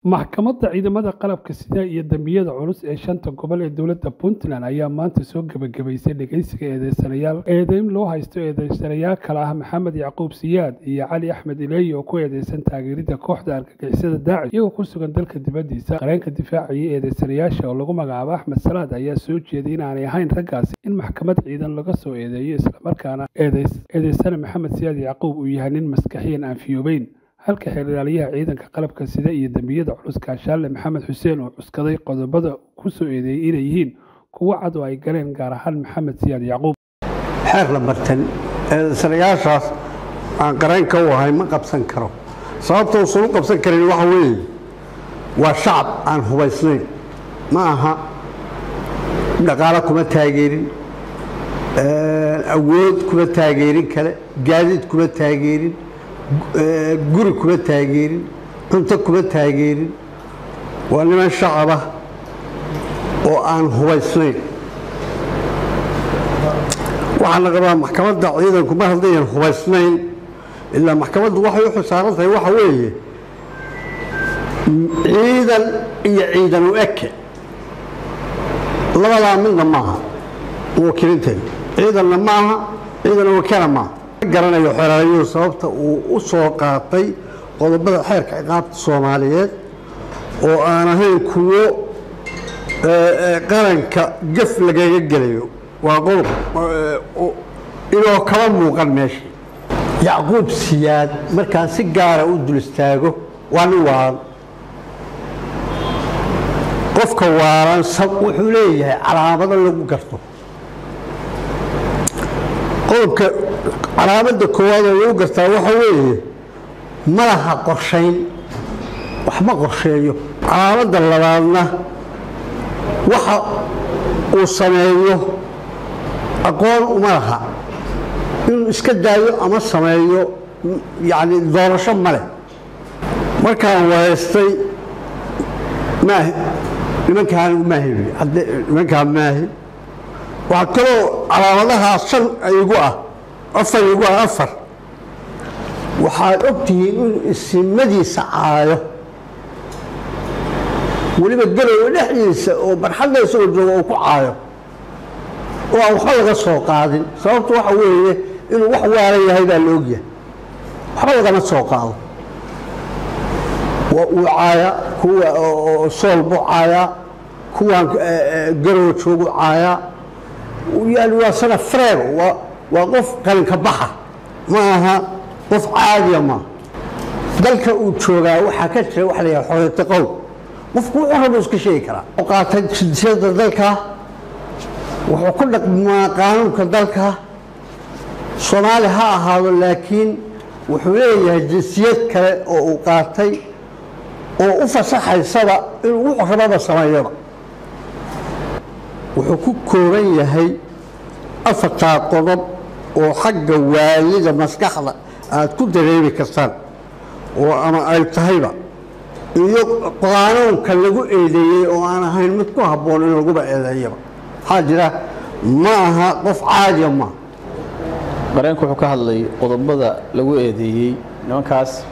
Maxkamadda Ciidamada Qalabka Sida iyo Dambiyada Culus ee shanta gobol ee dowladda Puntland ayaa maanta soo gabagabaysay dhageysiga eedeysanayaal eedeyn loo haysto eedeysanayaal kala ah Maxamed Yacquub Siyaad iyo Cali Axmed Ileey oo ku eedeysan taageeridda kooxda argagixisada Daacish iyagoo ku sugan dalka dibaddiisa. Qareenka difaacaya eedeysanayaasha oo lagu magacaabo Axmed Salaad ayaa soo jeeday in aanay ahayn raggaasi in maxkamad ciidan laga soo eedeeyo, islamarkaana eedeysane Maxamed Siyaad Yacquub uu yahay nin maskaxiyan aan fiyoobeyn, halka xeeralyaha ciidanka qalabka sida iyo dambiyada culus Kaashaale Maxamed Xuseen oo cuskaday qodobada ku soo eedeeyay inay yihiin kuwo cad oo ay galeen gaar ahaan Maxamed Siyaad Yacquub. Xeer la martan eedeysanayaashaas aan qareenka u ahay ma qabsan karo. Sababta uusan u qabsan karin waxa weeye waa shacab aan hubaysnayn, ma aha dhaqaalo kuma taageerin, awood kuma taageerin, kale gaadiid kuma taageerin, guri kuma taageerin, cunto kuma taageerin. Waa niman shacabah oo aan hubaysnayn. Waxaa la qabaa maxkamadda ciidanku mar haddayan hubaysnayn, ilaa maxkamaddu waxay u xilsaaran tahay waxa weeye ciidan iyo ciidan u eke, labadaa midna maaha. Wakiilinteeda ciidanna maaha, ciidan wakana maaha. Garanayo xeeraalyuhu sababta uu u soo qaatay qodobada xeerka ciqaabta Soomaaliyeed oo aan ahayn kuwo qaranka gaf lagaga gelayo. Waa qodob inoo kaba muuqan meesha. Yacquub Siyaad markaan si gaara u dul istaago, waa nin waalan. Qofka waalan wuxuu leeyahay calaamado lagu garto. Qodobka calaamadda koowaad oo lagu gartaa waxa weeye ma laha qorshayn, wax ma qorsheeyo. Calaamadda labaadna waxa uu sameeyo aqoon uma laha, inuu iska daayo ama sameeyo yacni doorasho ma leh. Markaan wareystay maahi nimankaan, maahi nimankaan maahi. Waxaa kaloo calaamadahaa shan igu ah, afar igu ah, afar. Waxaad og tihiin inuu isimadiisa caayo, weliba garowe dhexdiisa oo barxadda isagoo jooga uu ku caayo oo aan waxba laga soo qaadin. Sababtu waxa weeye inuu wax waalan yahay baa la ogyahay, waxba lagama soo qaado. Wuu caayaa kuwa sool buu caayaa, kuwaan garowe joogu caayaa. Yani waa sana freego, waa qof qalinka baxa, ma aha qof caadiya maaha. Dalka uu joogaa waxaa ka jira waxa la yidhaha xorriyata qowl, qofku wuxuu rabo iska sheegi karaa. Qaatay jinsiyadda dalka, wuxuu ku dhaqmaa qaanuunka dalka. Soomaali ha ahaado, laakiin wuxuu leeyahay jinsiyad kale oo uu qaatay oo u fasaxaysaba inuu wuxuu rababa sameeyaba. Wuxuu ku kooban yahay afartaa qodob oo xagga waalida maskaxda aad ku dareemi kartaan oo ama ay tahayba, iyo qaanuunka lagu eedeeyey oo aan ahayn mid ku habboon in laguba eedeeyaba. Maxaa jira, ma aha qof caadiya maaha. Qareenku wuxuu ka hadlay qodobada lagu eedeeyey nimankaas.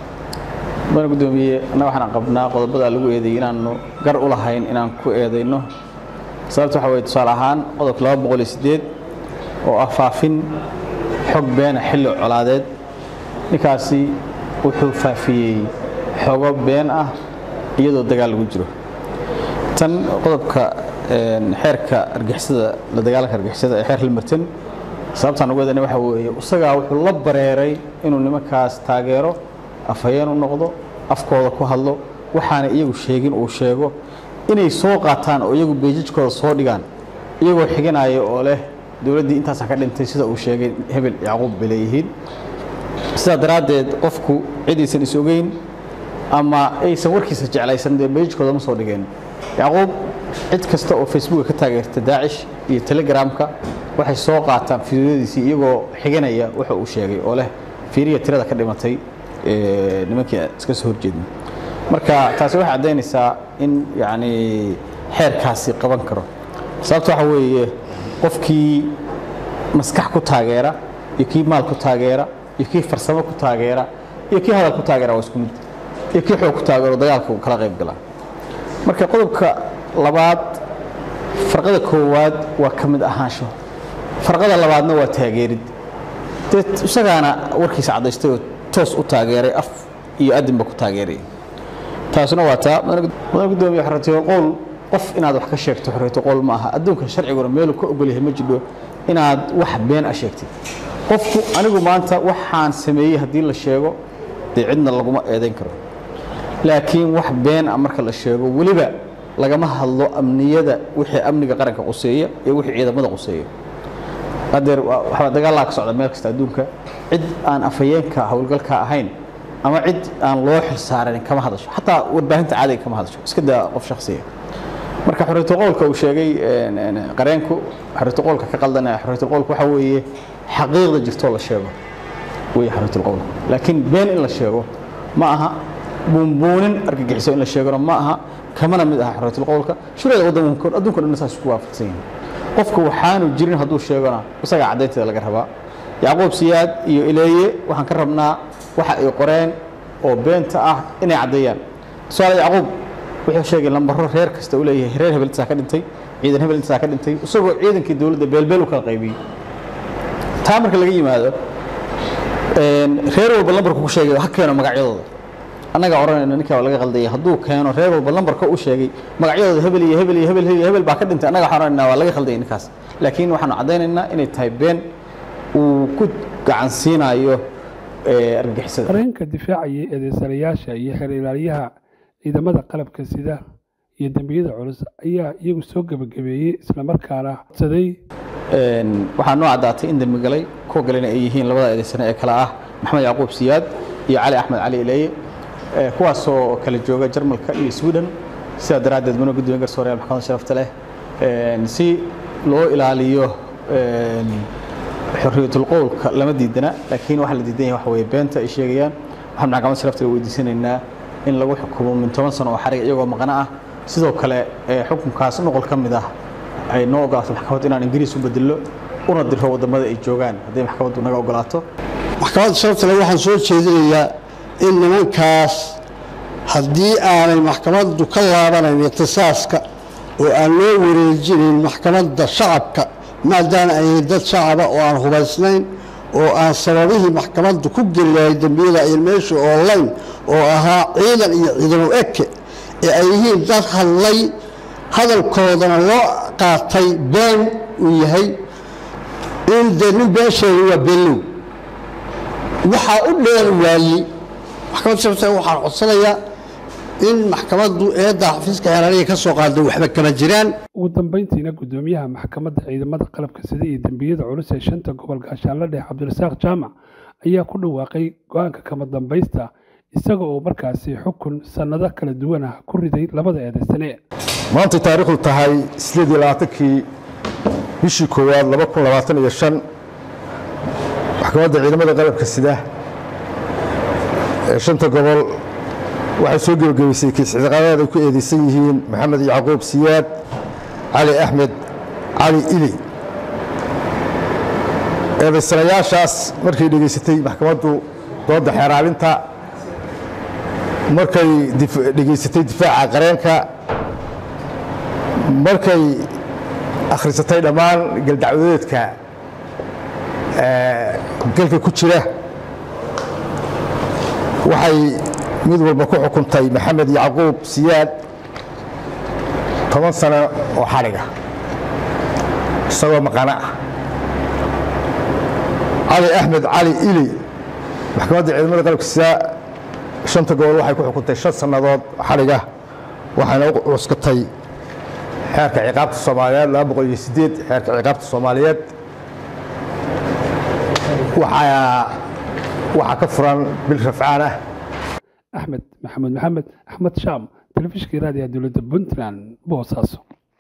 Mudane guddoomiye, annaga waxaan qabnaa qodobada lagu eedeeyey inaanu gar u lahayn inaan ku eedayno. Sababta waxa weye, tusaale ahaan qodobka 208 oo ah faafin xog beena xilli colaadeed, ninkaasi wuxuu faafiyey xogo been ah iyadoo dagaal lagu jiro. Tan qodobka xeerka argixisada, la dagaalanka argixisada ee xeer Hilmarton, sababtaan ugu eedayna waxa weeye isagaa wuxuu la bareeray inuu nimankaas taageero, afhayeen u noqdo, afkooda ku hadlo, waxaana iyagu sheegin uu sheego, inay soo qaataan oo iyagu beejijkooda soo dhigaan iyagoo xiganaya oo leh dowladdii intaasaa ka dhintay sida uu sheegay hebel Yacquub bay leeyihiin. Sidaa daraaddeed qofku cid aysan is ogeyn ama aysan warkiisa jeclaysan dee beejijkooda ma soo dhigeen. Yacquub cid kasta oo Facebooka ka taageerta Daacish iyo Telegramka waxay soo qaataan fiidiyodiisii iyagoo xiganaya waxa uu sheegay oo leh fiiriya tirada ka dhimatay nimankii iska soo horjeedna. Marka taasi waxay caddaynaysaa in yacni xeerkaasi qaban karo. Sababta waxa weeye qofkii maskax ku taageera iyo kii maal ku taageera iyo kii farsamo ku taageera iyo kii hadal ku taageera waa isku mid. iyo kii xoog ku taageero dagaalka uu kala qayb galaa. Marka qodobka labaad farqada koowaad waa ka mid ahaansho, farqada labaadna waa taageerid. Dee isagaana warkiisa caddaystay oo toos u taageeray, af iyo adinba ku taageeray. Taasuna waa taa. Mudane gudoomiye, xorriyadul qowl qof inaad wax ka sheegto xorriyadul qowl ma aha. Adduunka sharciguna meeluu ka ogol yahay ma jidho inaad wax been ah sheegtid. Qofku anigu maanta waxaan sameeyey haddii la sheego dee cidna laguma eedayn karo, laakiin wax been ah marka la sheego weliba lagama hadlo amniyada, wixii amniga qaranka quseeya iyo wixii ciidamada quseeya. Hadeer waxaa dagaalaa ka socda meel kasta adduunka, cid aan afhayeenka howlgalka ahayn ama cid aan loo xilsaaran kama hadasho, xataa warbaahinta caadiga kama hadasho, iska daa qof shakhsiya. Marka xorriyatul qowlka uu sheegay qareenku, xorriyatul qowlka ka qaldanaya. Xorriyatul qowlka waxa weeye xaqiiqda jirtoo la sheego weeye xorriyatul qowlka, laakiin been in la sheego ma aha, buunbuunin argagixiso in la sheegona ma aha, kamana mid aha xorriyatul qowlka. Shuruucda waddanka adduunka dhan saas ku waafaqsan yihiin. Qofka waxaanu jirin hadduu sheegona isagaa caddaynteeda laga rabaa. Yacquub Siyaad iyo Ileeye waxaan ka rabnaa waxa ay qoreen oo beenta ah inay caddeeyaan. Tusaale, Yacquub wuxuu sheegay lambaro reer kasta uu leeyahay, reer hebel intasaa ka dhintay, ciidan hebel intasaa ka dhintay, isagoo ciidankii dowladda beelbeel u kala qaybiyey. Taa marka laga yimaado, reer walba lambarku ku sheegay ha keeno magacyadooda. Annagaa odhanayna ninkaa laga qaldayay. Hadduu keeno reer walba lambarka u sheegay magacyadooda, hebel iyo hebel iyo hebel iyo hebel baa ka dhintay, annaga waxaan odhanaynaa waa laga khaldayay ninkaas. Laakiin waxaanu caddaynaynaa inay tahay been uu ku gacan siinayo argagixisada. Qareenka difaacaya eedeysanayaasha iyo xeer ilaaliyaha ciidamada qalabka sida iyo dembiyada culus ayaa iyagu soo gebagabeeyey islamarkaana codsaday. Waxaa noo caddaatay in dembi galay, kuwa galena ay yihiin labada eedeysane ee kale ah Maxamed Yacquub Siyaad iyo Cali Axmed Cali Ileeye, kuwaasoo kala jooga Jarmalka iyo Sweden. Sidaa daraaddeed, mudane gudoomiye, garsooreyaal maxkamadda sharafta leh, si loo ilaaliyo xorriyatul qowlka lama diidana, laakiin waxa la diidan yahay waxa weeye beenta ay sheegayaan. Waxaan maxkamadda sharafta leh weydiisanaynaa in lagu xukumo min 10 sano oo xarig iyagoo maqana ah. Sidoo kale xukunkaas nuqul ka mid ah ay noo ogolaato maxkamaddu inaan Ingiriis u bedello una diro waddamada ay joogaan, hadday maxkamaddu naga ogolaato. Maxkamadda sharafta leh, waxaan soo jeedinayaa in nimankaas haddii aanay maxkamaddu ka laabanayn ikhtisaaska oo aan loo wareejinayn maxkamadda shacabka, maadaama ayay dad shacaba oo aan hubaysnayn oo aan sababihii maxkamaddu ku geli lahayd dembiyada ayan meesha oolayn oo ahaa ciidan iyo ciidamo eke ee ay yihiin dad hadlay, hadalkoodana loo qaatay been uu yahay, in dee nin been sheegay waa beenlow. Waxaa u dheer waayey maxkamadda sharafta, waxaan codsanayaa in maxkamaddu eedda xafiiska xeeraaniga ka soo qaado waxba kama jiraan. Ugu dambeyntiina, gudoomiyaha maxkamadda ciidamada qalabka sida iyo dembiyada culus ee shanta gobol, Gaashaanle Dhexe Cabdirasaaq Jaamac, ayaa ku dhawaaqay go-aanka kama dambaysta, isaga oo markaasi xukun sannado kala duwan ah ku riday labada eedeysane. Maantay taariikhdu tahay 28-kii bishii koowaad 2025, maxkamadda ciidamada qalabka sida ee shanta gobol waxay soo gebagabaysay kiis ciqaabeed ay ku eedeysan yihiin Maxamed Yacquub Siyaad, Cali Axmed Cali Ili. Eedaysanayaashaas markay dhegaysatay maxkamaddu doodda xeeraalinta, markay dhegaysatay difaaca qareenka, markay akhrisatay dhammaan galdacwadeedka galka ku jira, waxay mid walba ku xukuntay Maxamed Yacquub Siyaad 10 sano oo xadhiga isagoo maqano ah. Cali Axmed Cali Ili, maxkamadda ciidamada qalabka sida shanta gobol waxay ku xukuntay 5 sannadood xadhiga, waxayna u cuskatay xeerka ciqaabta Soomaaliyeed 208. Xeerka ciqaabta Soomaaliyeed waxaa ka furan bil rafcaan ah. Axmed Maxamuud Maxamed, Axmed Shaam, telefishinka raadiyaha dowladda Puntland, Boosaaso.